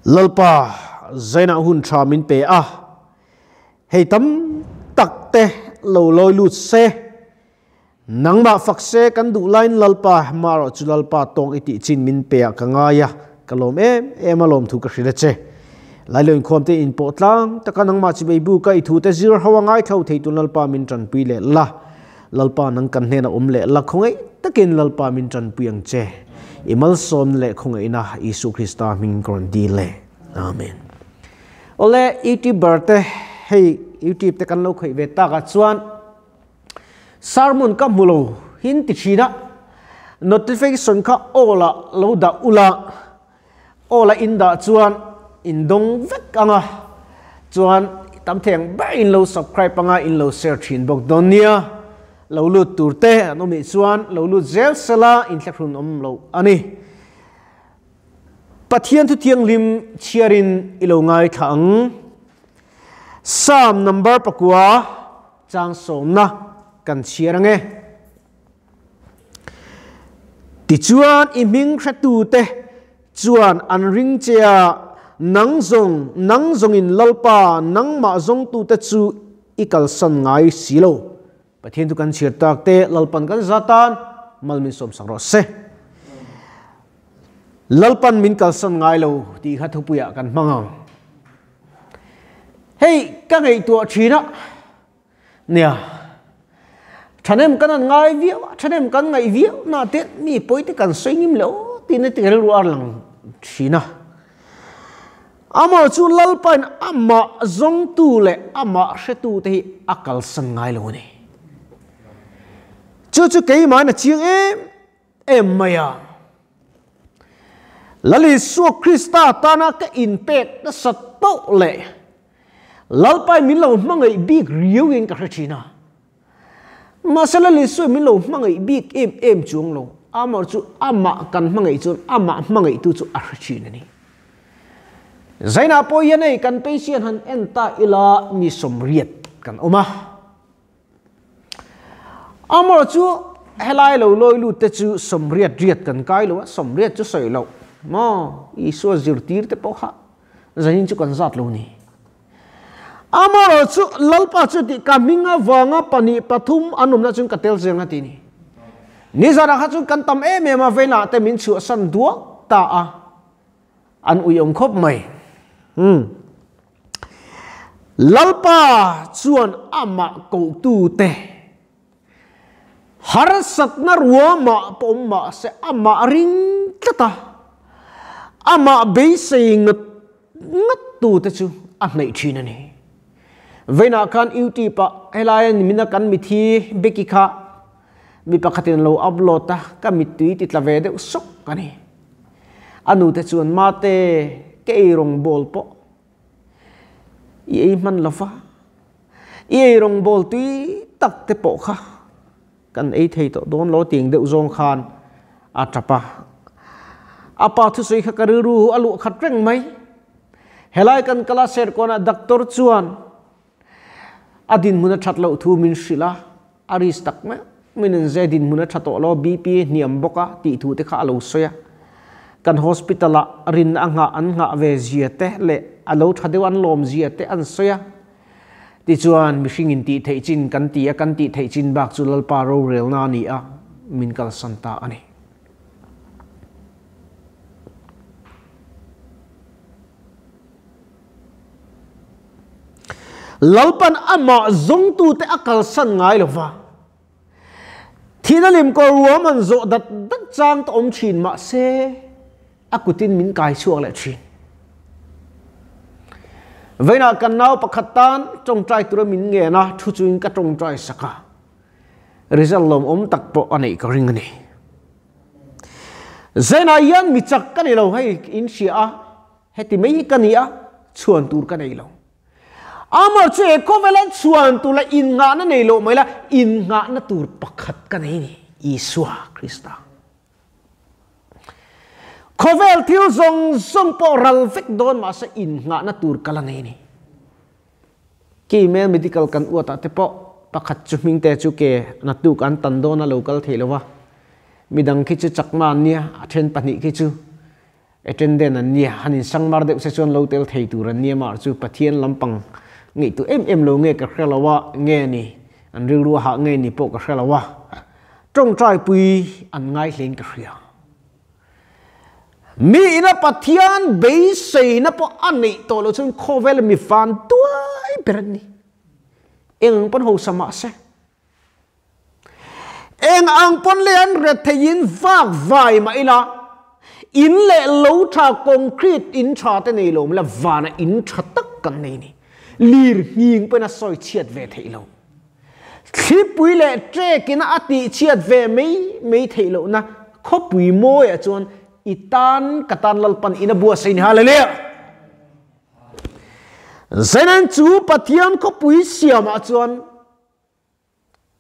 Lalpa zainah hun tha min pe a, hei tam tak te lo lawi lut se, nangmah fak se kan duh laiin Lalpa marawh chu Lalpa tawk i tih chin min pe ah ka ngai a, ka lawm em em a lawmthu ka hrilh a che. Lailo inkhawm te inpawh tlang taka nangmah chibei buka i thute zir ho a ngaithlo thei tun Lalpa min tanpui leh la. Lalpa nang kan hnenah awm leh la khawngaih takin Lalpa min tanpui ang che. I malsawmna leh khawngaihna Isu Krista hming ka rawn dil e. Amen. Awle YouTuber te hei YouTube te kan lo khawih ve tak ah chuan sermon ka hmu lo hin ti thin a notification kha all ah lo dah ula Aw la in dah chuan in dawng vek ang a, chuan tam thei ang ber in lo subscribe anga in lo share thin bawk dawn nia. Lo lut tur te an awm ih chuan lo lut zel sela in thlahrun awm lo a ni. Pathian thu thianghlim chhiarin i lo ngaithla ang. Psalm number pakua chang sawmna kan chhiar ang e. Tichuan i hming hretute chuan an ring che a, nang zawng, nang zawngin Lalpa, nangmah zawngtute chu i kalsan ngai si lo. Pathian chu kan chhiar tak te, Lalpan kan za tan mal min sawmsak rawh se. Lalpan min kalsan ngai lo tih kha thupuiah kan hmang ang. Hei ka ngaihtuah thin a. Nia, thahnem kan han ngai viau a, thahnem kan ngaih viau na te mi pawi te kan sawi ngim lo tiin a ti rilru a lang thin a. Amah chu Lalpain amah zawngtu leh amah hretu te hi a kalsan ngai lo a ni. Chu chu keimahin a chiang em em mai a. Lal Isua Krista tana ka inpek nasat poh leh Lalpai min lo hmangaih bik riau in ka hre thin a. Mahse Lal Isua min lo hmangaih bik em em chuang lo. Amah chu amah kan hmangaih chuan amah hmangaihtu chu a hre thin a ni. Zainah pawh hian hei kan patient han en ta ila mi 80 kan awm a. Amah chu helai lo lawi lut te chu 80 riat kan kai lo a, 80 chu sawi loh maw Isua zirtir te pawh kha Zanin chu kan zat lo ni. Amarawh chu Lalpa chu tih ka hming avanga pahnih pathum an awmna chuan ka tel zeng a ti ni. Nizanah kha chuan kan tam em em a veilah te min chhuahsan duak ta a, an uiawm khawp mai. Hmm. Lalpa chuan amah kohtute Harsatna ruamah pawh awm mah se amah ring tlat a, amah beisei ngat ngat tute chu a hnaih thin a ni. Vawiinah khan YouTube ah helaia nimina kan mithi Becky kha mi pakhatin a lo upload a, ka mittui ti tla ve deuh sawk a ni. A nute chuan mate ka eirawng bawl pawh i ei hman lo va, i ei rawngbawl tui tak te pawh kha kan ei thei tawh dawn lo tiang deuh zawng khan a tap a. A pa thusawi kha ka rilru a luah khat reng mai. Helai kan kal a Serkawnah doctor chuan a dinhmun a that loh thu min hrilh a, a risk tak meuh min an zai dinhmun a tha tawh lo, BP hniam bawk a tih thu te kha a lo sawi a. Kan hospital ah rin a nghah an nghah ve zia te leh a lo tha deuh an lawm zia te an sawi a. Tichuan mihring in tih theih chin kan ti a, kan tih theih chin bak chu Lalpa rorelna a ni a, min kalsan ta a ni. Lalpan amah zawngtute a kalsan ngai lo va, thihna limkawr ruam an zawh dat dat chang ta awm thin mah se a kutin min kai chhuak leh thin. Vawiinah kan nau pakhat tan tawngtai tura min ngen a, thu chuin ka tawngtai sak a, result lawmawm tak pawh a neih ka ring a ni. Zainah hian mi chak ka ni lo hei in hria a, Heti mai hi ka ni a, chhuan tur ka nei lo. Amah chu he khawvela chhuan tur la innghahna nei loh mai la, innghahna tur pakhat ka nei ni, Isua Krista. Khawvel thil zawng zawng pawh ral vek dawn mahse innghahna tur ka la nei ni. Keimel medical kan uatah te pawh pakhat chu hming te chu ke naktuk an tan dawn a lo kal thei lo va, midang khi chu chakma an nia, a then pahnih khi chu. Attendant an nia, han in sangmar deuh se chuan lo tel thei tur an nia mar chu Pathian lampang ngaihtuah em em lo nge ka hre lo a, nge ni an rilru a hah nge ni pawh ka hre lo a, tawngtai pui an ngai hlein ka hria. Mi ina Pathian beiseina pawh a neih tawh loh chuan khawvel mi van tuai ber an ni. Eng ang pawn hausa mah se. Eng ang pawn leh an ret theiin vak vai mah ila, in leh lo tha concrete in tha te nei lo mla vana in tha tak kan nei ni. Lir nghing pawhin a sawi chhiat ve theih lo. Thlipui leh trek ina a tih chhiat ve mai mai theih lohna khawpui mawiah chuan i tan ka tan Lalpan ina buatsaih ni. Hallelujah! Zenan chu Pathian khawpui siamah chuan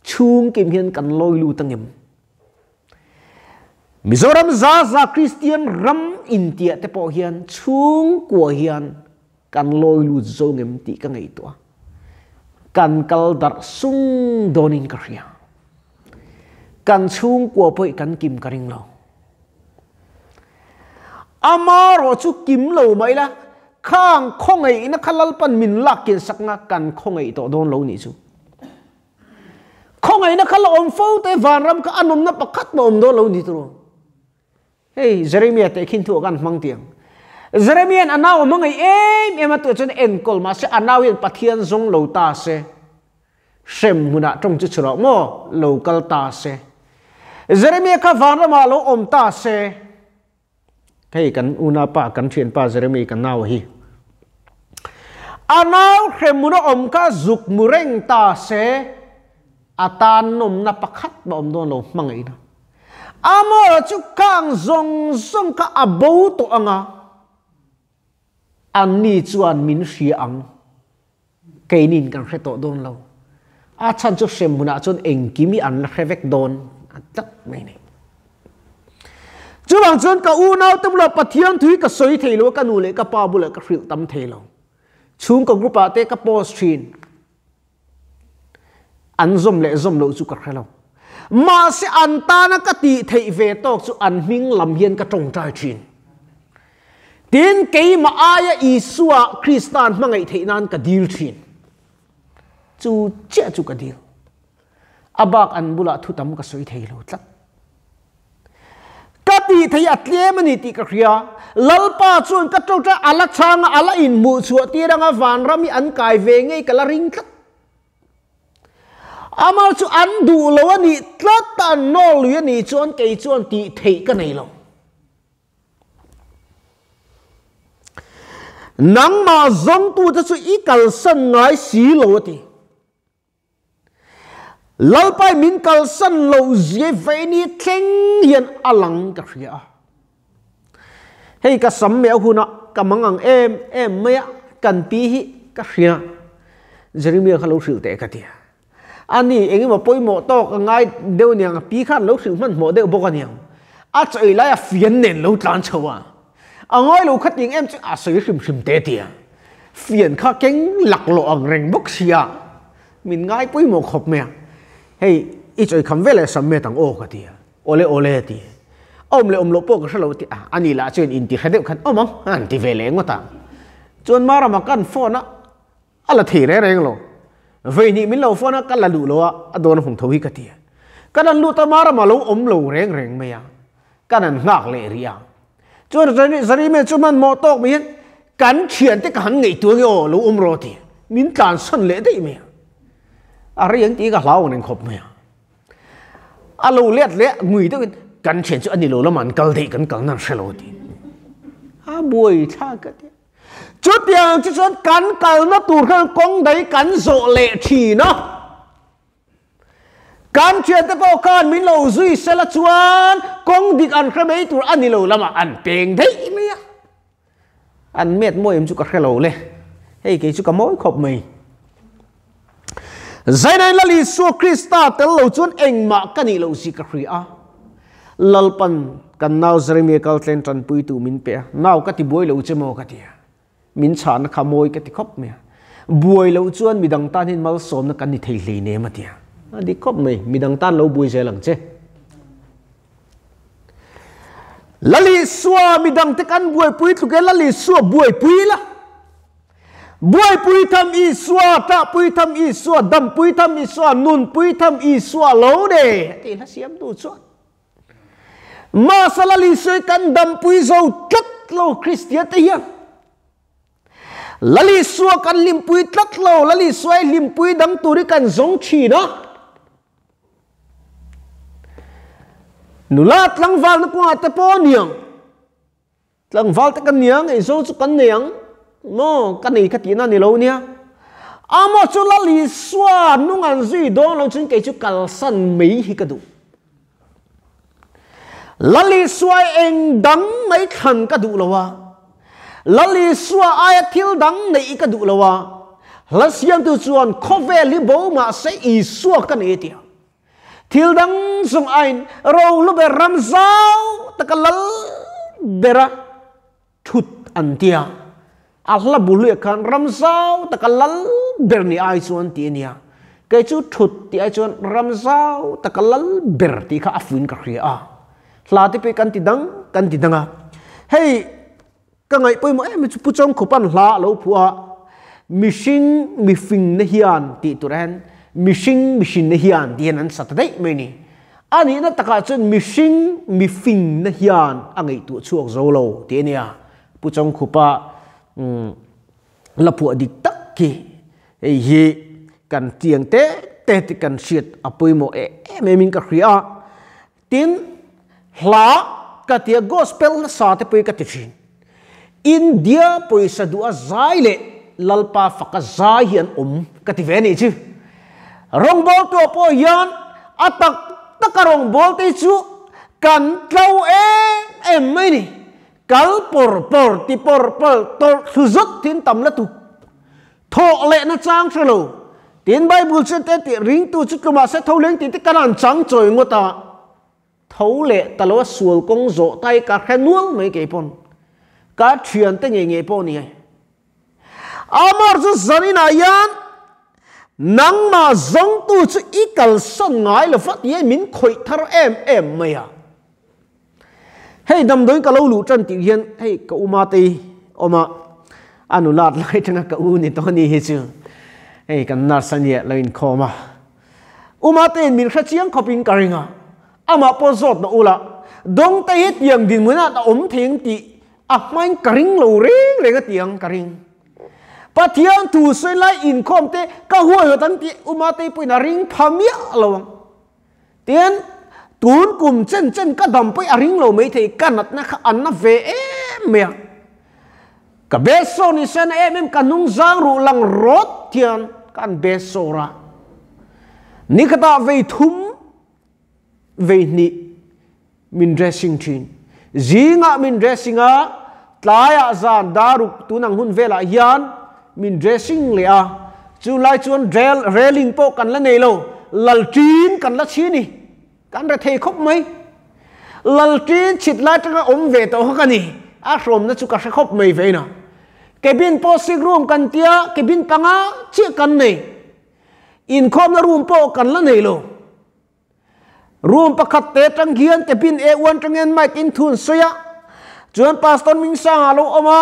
Chhung kim hian kan lawi lut angem? Mizoram za za Kristian ram intiah te pawh hian chhungkua hian kan lawi lut zo ngem tih ka ngaihtuah. Kan kal darh sung dawnin ka hria. Kan chhungkua pawh hi kan kim ka ring lo. Amarawh chu kim lo mah ila khang khawngaihna kha Lalpan min lak kian sakna kan khawngaih tawh dawn lo nih chu. Khawngaihna kha la awm fo te vanram kha a nawmna pakhat mah awm dawn lo ni turu. Hei Jeremiah teh khin thu ah khan hmang tiang. Jeremiah a nau a hmangaih em em a tuah chuan enkawl mahse a nau hian Pathian zawng lo ta se hrem hmunah tawng chu chhuah maw lo kal ta se. Jeremiah kha vanramah lo awm ta se. Hei kan unapa kan thianpa Jeremy kan nau hi. A nau hremhmun a awm kha zuk mu reng ta se a tan nawmna pakhat mah awm dawn lo hmangaihna. Amawra chu kang zawng zawng kha a bo tawh anga anni chuan min hria ang. Keinin kan hre tawh dawn lo. A chhan chu hremhmunah chuan engkim hi an la hre vek dawn a tlat mai ni. Chuvang chuan ka unaute bulah Pathian thu hi ka sawi thei lo a, ka nu leh ka pa bulah ka hrilh tam thei lo. Chhungkaw group ah te ka post thin. An zawm leh zawm loh chu ka hre lo. Mahse an tana ka tih theih ve tawk chu an hming lam hian ka tawngtai thin. Tin, keimah aia Isua Krista'n hmangaih theih nan ka dil thin. Chu chiah chu ka dil. A bak an bulah thu tam ka sawi thei lo tlat. Ka tih thei a tlem a ni tih ka hria. Lalpa chuan ka ṭawṭa a la chhang a, a la inhmuh chhuah tir anga vanram hi an kai ve ngei ka la ring tlat. Amah chu an duh lo a nih tlat a, an nawl lui a nih chuan kei chuan tih theih ka nei lo. Nangmah zawngtute chu i kalsan ngai si lo a ti. Lalpai min kalsan loh zia veini thleng hian a lang ka hria a. Hei ka sam meh huna ka mang ang em em mai a, kan pi hi ka hria. Jeremiah kha lo hrilh teh ka ti a. Ani eng emaw pawimawh tawk a ngai deuh aniang, pi khan lo hrilh hmanhmawh deuh bawk aniang. A chawi laia fian nen lo tlan chho a. A ngai lo kha ting em chu a sawi hrim hrim te tia. Fian kha keng laklawh ang reng bawk sia. Min ngai pawimawh khawp mai a. Hei i chawi kham veleh sam met ang aw ka ti a. Awle awle a ti. A awm leh awm loh pawh ka hre lo a ti a. Ani lah chuan inti hre deuh khan awm ang a han ti ve leh ngawt a. Chuan Marama kan phone a a la thei reng reng lo. Vei hnih min lo phone a ka la luh lo a, a dawn a hung tho hi ka ti a. Kan han lut a Marama lo awm lo reng reng mai a. Kan han nghak leh rih a. Chuan Zarime chu hmanhmawh tawk mai hian kan thiante ka han ngaihtuah nge aw lo awm rawh ti min tlansan leh daih mai a. A rei ang tih ka hlau ang reng khawp mai a. A lo let leh ngui deuhin kan thian chu a ni lo lamah an kal daih kan kalna an hre lo ti. A buai thlak ka ti. Chutiang chu chuan kan kalna tur khan kawng dai kan zawh leh thin a. Kan thiante pawh khan min lo zui sela chuan kawng dik an hre mai tur a ni lo lamah an peng daih mai a. An met mawi em chu ka hre lo le. Hei kei chu ka mawi khawp mai. Zainain Lal Isua Krista tel lo chuan engmah ka nih loh zia ka hria a. Lalpan kan nau Jeremia kaltlen tanpuitu min pe a, nau ka ti buai lo che maw ka ti a. Min chhahna kha mawi ka ti khawp mai a. Buai loh chuan midang tan hian malsawmna kan ni thei hleinem a ti a. A dik khawp mai, midang tan lo buai zel ang che. Lalisua midang te kan buaipui tluk e Lalisua buaipui la. Buaipui tham Isua, ṭahpui tham Isua, dampui tham Isua, nunpui tham Isua lo ne ti hla siamtu chuan Masa Lalisua hi kan dampui zo tlat lo Kristian te hian Lalisua kan hlimpui tlat lo, Lalisua hi hlimpui dang tur hi kan zawng thin a. Nula tlangvalna kawngah te pawh a niang. Tlangval te kan nia, ngaihzawn chu kan nei ang maw? Ka nei kha tihna a ni lo nia. Amaw chu Lal Isua nung an zui dawn lo chuan kei chu kalsan mai hi ka duh. Lal Isua eng dang mai thlan ka duh lo a. Lal Isua aia thil dang neih ka duh lo a. Hla siamtu chuan khawvel hi bo mahse Isua ka nei a ti a. Thil dang zawng aiin rohlu ber ram zau taka lal bera thut an ti a. A hla bu hluiah khan ram zau taka lal ber ni ai chuan tih a nia. Kei chu thut tih ai chuan ram zau taka lal ber tih kha a fuin ka hria a. Hla te pawh hi kan ti dang kan ti dang a. Hei ka ngaih pawimawh em chu Pu Chawngkhupan hla a lo phuah a, mihring mifingna hian tih tur hian mihring mihrinna hian tih hian an sa ta daih mai a ni. A nihna takah chuan mihring mifingna hian a ngaihtuah chhuak zo lo tih a nia. Pu Chawngkhupa la phuah dik tak khi hei hi kan tiang te te tih kan hriat a pawimawh em em in ka hria a. Tin, hla ka tia gospel nasa te pawh hi ka ti thin. India pawisa duha zai leh Lalpa faka zai hi an awm ka ti ve a nih chu. Rawngbawltu ah pawh hian a tak taka rawngbawlte hi chu kan tlo em em mai ni. Kal pawr pawr ti pawr pawr tawrh thlu zawt thin tam la tuk. Thawh leh na chang hre lo. Tin Bible chu te tih ringtu chu tlumah se tho leng tih te kan han chang chawi ngawt a. Tho leh ta lo a sual kawng zawh tai ka hre nual mai kei pawn. Ka thian te ngei ngei pawh ni ai. Amar chu zaninah hian nangmah zawngtu chu i kalsan ngai lo va ti a min khawih thar em em mai a. Hei damdawiin ka lo luh tan tih hian hei ka u Matei awm a, a nulat lai tanga ka u ni tawh a ni hi chu hei kan nurse a nia lo inkhawm a. U Mateiin min hre chiang khawpin ka ring a, amah pawh zawt na ula Dawngte hi tiang dinhmunah a awm thei ang tih a hmain ka ring lo reng reng a ti ang ka ring. Pathian thu sawi lai inkhawm te ka huaihawt ang tih U Matei pawhin a ring pha miah lo ang. Tin, tun kum chen chen ka dam pawih a ring lo maithei, ka natna kha an na ve em mai a. Ka best sawr ni se na em em ka hnung zang ruh lang rawt hian ka an best sawr a. Nikhatah vei thum vei hnih min dressing thin. Zingah min dressing a, tlaiah zan daruk tun ang hun velah hian min dressing leh a. Chu lai chuan railing pawh kan la nei lo, lalṭin kan la chhi ni. Kan re thei khawp mai. Lalṭin chhit lai tanga awm ve tawh kha ka ni. A hrawmna chu ka hre khawp mai vein a. Cabin pawh sick room kan tia, cabin panga chiah kan nei. Inkhawmna room pawh kan la nei lo. Room pakhat te tang hian cabin e uan tangin mic in thu an sawi a, chuan Pastor Mingsanga lo awm a,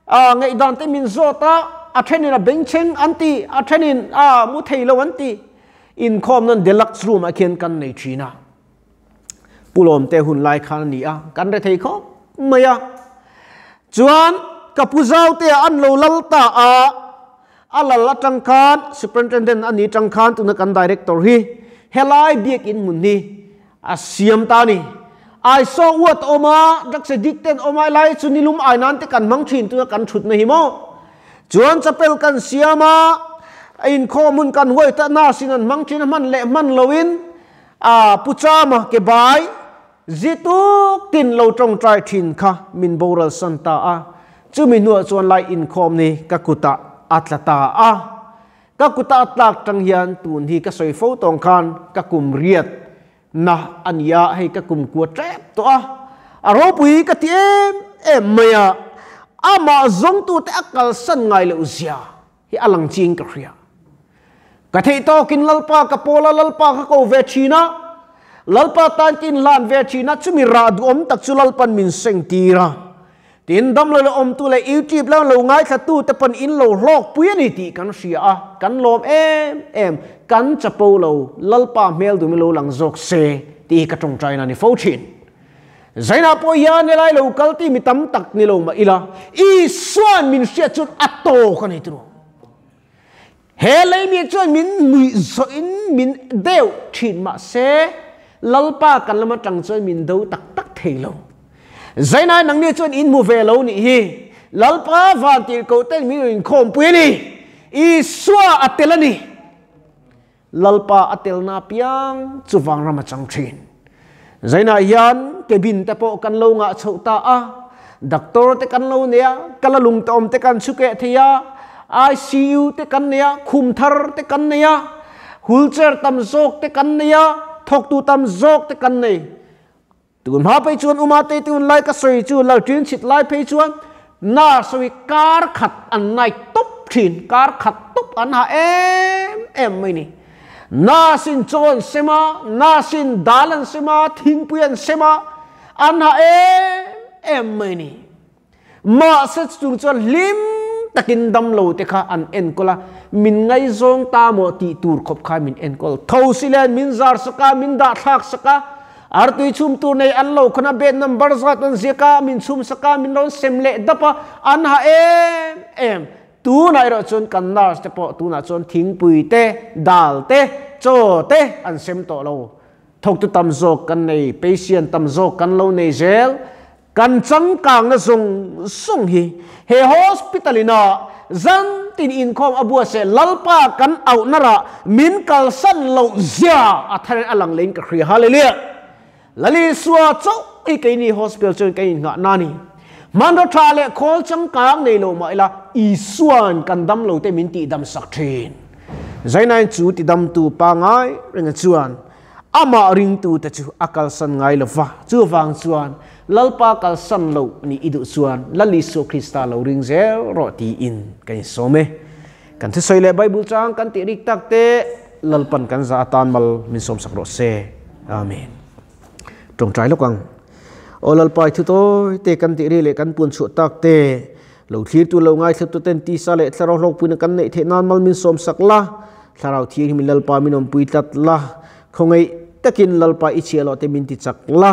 ah ngaihdan te min zawt a, a thenin a bengchheng an ti, a thenin ah mu thei lo an ti. Inkhawm nan deluxe room ah khian kan nei thin a. Pu Lawmte hun lai khan a ni a, kan re thei khawp mai a. Chuan ka pu Zaute ah an lo lal ta a, A lal atang khan Superintendent a ni tang khan tuna kan Director hi helai biakin hmun hi a siam ta a ni. I saw uat a awm a, drugs addict ten awm a, helai chu nilum ai nan te kan hmang thin tuna kan thutna hi maw. Chuan chapel kan siam a, inkhawm hun kan huai ta nurse in an hmang thin a hman leh hman loin a Pu Chama ke bai Zituk tin lo tawngtai thin kha min boral san ta a, chumi hnuah chuan lai inkhawm ni ka kutah a tla ta a. Ka kuta a tlak tang hian tun hi ka sawi fo tawng khan ka kum riat na a ni a, hei ka kum kua tep tawh a, a ropui ka ti em em mai a, amah zawngtute a kalsan ngai loh zia hi a lang chiang ka hria. Ka theih tawkin Lalpa ka pawl a, Lalpa ka ko ve thin a. Lalpa tan kin lan ve thina chumi ra du om tak chu lalpan min seng tira tin dam lo om tu le youtube lang lo ngai thla tu te pan in lo hlok pui ani ti kan hria a kan lom em em kan chapo lo lalpa hmel du mi lo lang zawk se ti ka tong china ni fo thin zaina po hian lai lo kal ti mi tam tak ni lo ma ila i suan min hria chu ato ka nei tru he lei mi chuan min nui zo in min deuh thin ma se lalpa kan lama tang chuan min do tak tak thei lo zaina nang ni chuan in mu ve lo ni hi lalpa van tir ko ten min in khom pui ni i suwa atelani lalpa atel na piang chuwang rama chang thin zaina hian kebin te po kan lo nga chho ta a doctor te kan lo nia kalalung te om te kan chuke theia ICU te kan nia khum thar te kan nia wheelchair tam zok te kan nia thok tu tam zok te kan nei tun ha pe chuan uma te tun lai ka soi chu lo tin chit lai pe chuan na soi kar khat an nai top thin kar khat top an ha em em mai ni na sin chon sema na sin dalan sema thingpuian sema an ha em em mai ni ma se chung chuan lim takin dam lo te kha an en kola min ngai zong ta mo ti tur khop kha min en kol tho silen min zar saka min da thak saka artui chum tur nei an lo khona bed number zat an zeka min chum saka min ron sem le dapa an ha em em tu nai ro chun kan nurse te po tu na chun thingpui te dal te cho te an sem to lo thok tu tam zok kan nei patient tam zok kan lo nei zel kan chang kang na sung sung hi he hospitalina zan tin in khom abua se lalpa kan au nara min kal san lo zia a thar alang lein ka khri hallelujah lali suwa chau i ke ni hospital chun ke nga nani man ro tha le khol chang kang nei lo ma ila i suan kan dam lo te min ti dam sak thin zainai chu ti dam tu pa ngai ringa chuan ama ring tu te chu akal san ngai lova chu wang chuan lalpa kal san lo ni idu chuan lali su krista lo ring zel ro ti in kan some kan thu soile bible chang kan ti rik tak te lalpan kan za tan mal min som sak ro se amen tong trai lokang o lalpa thu to te kan ti ri le kan pun chu tak te lo thlir tu lo ngai thlu tu ten ti sa le thlaro hlok pun kan nei the nan mal min som sak la thlarau thi min lalpa min om pui tlat la khongai takin lalpa i chialo te min ti chak la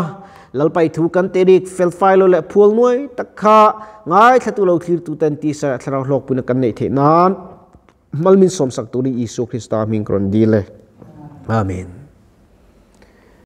lalpai thu kan te rik fel file le phul nuai takha ngai thatu lo thlir tu ten ti sa thlarau hlok pun kan nei the nan mal min som sak tu ni Isu Krista min kron dile amen.